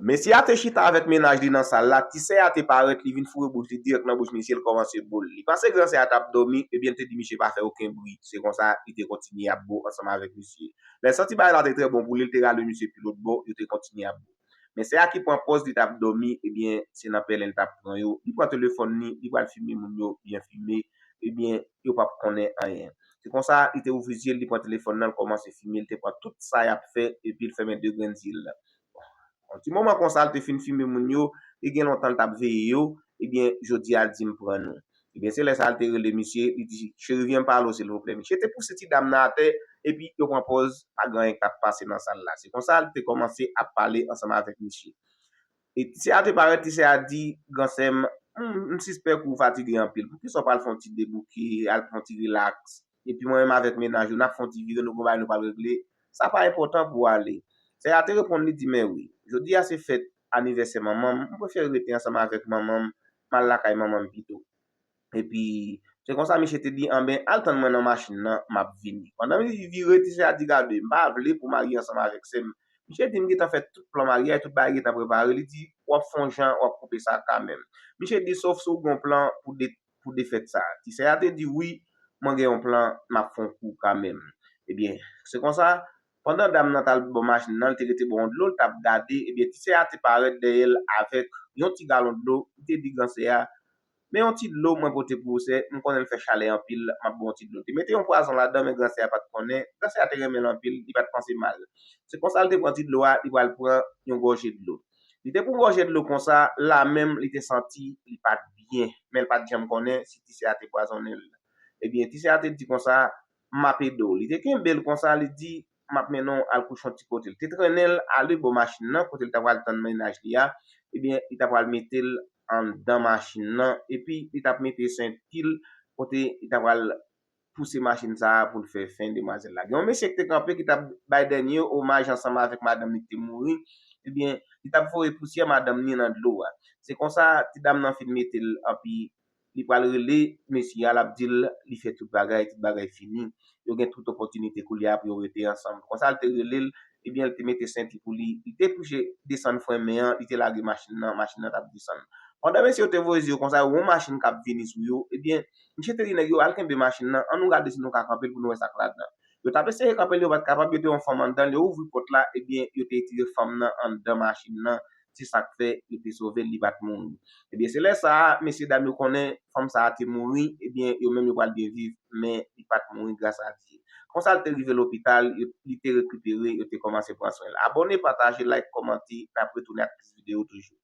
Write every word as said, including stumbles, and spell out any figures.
Mesye a te chita avèk mennaj li nan sal la, ti sè a te parèt, li vin foure bouch li dirèk nan bouch misye, l kòmanse bo l. Li panse gran sè a t ap dòmi, ebyen, l te di misye pa fè okenn bri. Se konsa, li te kontinye ap bo ansanm avèk misye. Lè l santi bagay la te trè bon pou li, l te rale misye pi lòt bò, yo te kontinye ap bo. Men sè a ki pran pòz li t ap dòmi, ebyen, se nan pèlen l t ap pran yo. Li pran telefòn li, li pral filme moun yo byen filme, ebyen, yo p ap konnen anyen. Se konsa, li te ouvri zye l, li pran telefòn nan, l kòmanse filme, l te pran tout sa y ap fè, epi l fèmen de grenn zye l. Yon ti moman konsa, l te fin filme moun yo, li gen lontan l t ap veye yo, ebyen, jodi a, l di m pran nou. Ebyen, se lè sa a, l te rele misye, li di, cheri, vyen m pale w, silvouplè. Misye te pouse ti dam nan atè, epi yo pran pòz, pa gen anyen k t ap pase nan sal la. Se konsa, l te kòmanse ap pale ansanm avèk misye. E ti sè a te parèt, ti sè a di, gran sè m, m, m sispèk ou fatige anpil. Poukisa w pa al fè yon ti debouke, al pran yon ti rilaks? Epi mwen menm avèk mennaj ou, n ap fè yon ti vire, nou gon bagay nou pral regle. Sa pa enpòtan pou w ale. Sè a te reponn li di, men wi, jodi a se fèt anivèsè manman m, m prefere rete ansanm avèk manman m, m al lakay manman m pito. Epi, se konsa misye te di, anben, al tann mwen nan machin nan, m ap vini. Pandan li vire, ti sè a di, gade, m pa vle pou w marye ansanm avèk sè m. Misye di, m gentan fè tout plan maryaj, tout bagay gentan prepare. Li di, w ap fè yon jan, w ap koupe sa kanmenm. Misye di, sof si w gen yon plan pou de, pou defèt sa. Ti sè a te di, wi, mwen gen yon plan, m ap fè yon kou kanmenm. Ebyen, se konsa, pandan dam nan t al bò machin nan, li te rete bò yon dlo, li t ap gade, ebyen, ti sè a te parèt dèyè l avèk yon ti galon dlo, li te di gran sè a, men yon ti dlo mwen pote pou ou sè, m konnen l fè chalè anpil, m ap ba w yon ti dlo. Li te mete yon pwazon ladan, men gran sè a pa t konnen, gran sè a te renmen l anpil, li pa t panse mal. Se konsa l te pran ti dlo a, li pral pran yon gòje dlo. Li te pran gòje dlo konsa, la menm li te santi li pa t byen, men l pa t janm konnen si ti sè a te pwazonnen l. Ebyen, ti sè a te di konsa, m ap ede w. Li te kenbe l konsa, li di, m ap mennen w al kouche yon ti kote. Li te trennen l ale bò machin nan, kote li ta pral tann mennaj li a. Ebyen, li ta pral mete l anndan machin nan, epi li t ap mete senti l kote li ta pral pouse machin sa a pou l fè fen demwazèl la. Gen yon mesye ki te kanpe ki t ap bay dènye omaj ansanm avèk madanm li ki te mouri, ebyen, li t ap voye pousyè madanm li nan dlo a. Se konsa, ti dam nan fin mete l, anpi li pral rele mesye a, l ap di l li fè tout bagay, tout bagay fini. Yo gen tout opòtinite koulye a pou yo rete ansanm. Konsa, l te rele l, ebyen, li te mete senti pou li. Li te pouse desann frenmen an, li te lage machin nan, machin nan t ap desann. Pandan mesye yo te voye zye yo konsa, yo wè yon machin k ap vini sou yo, ebyen, misye te di nèg yo, al kenbe machin nan, ann nou gade si nou ka kanpe l pou nou wè sa k ladan. Yo t ap eseye kanpe l, yo pa t kapab, yo te wè yon fanm anndan l, yo ouvri pòt la, ebyen, yo te retire fanm nan anndan machin nan. Se sa k fè yo te sove l, li pa t mouri. Ebyen, se lè sa a, mesye dam yo konnen fanm sa a te mouri, ebyen, yo menm yo pral byen viv, men li pa t mouri gras a Dye. Konsa, l te rive lopital, yo, li te rekipere, yo te kòmanse pran swen l. Abòne, pataje, like, kòmante, n ap retounen ak plis videyo toujou.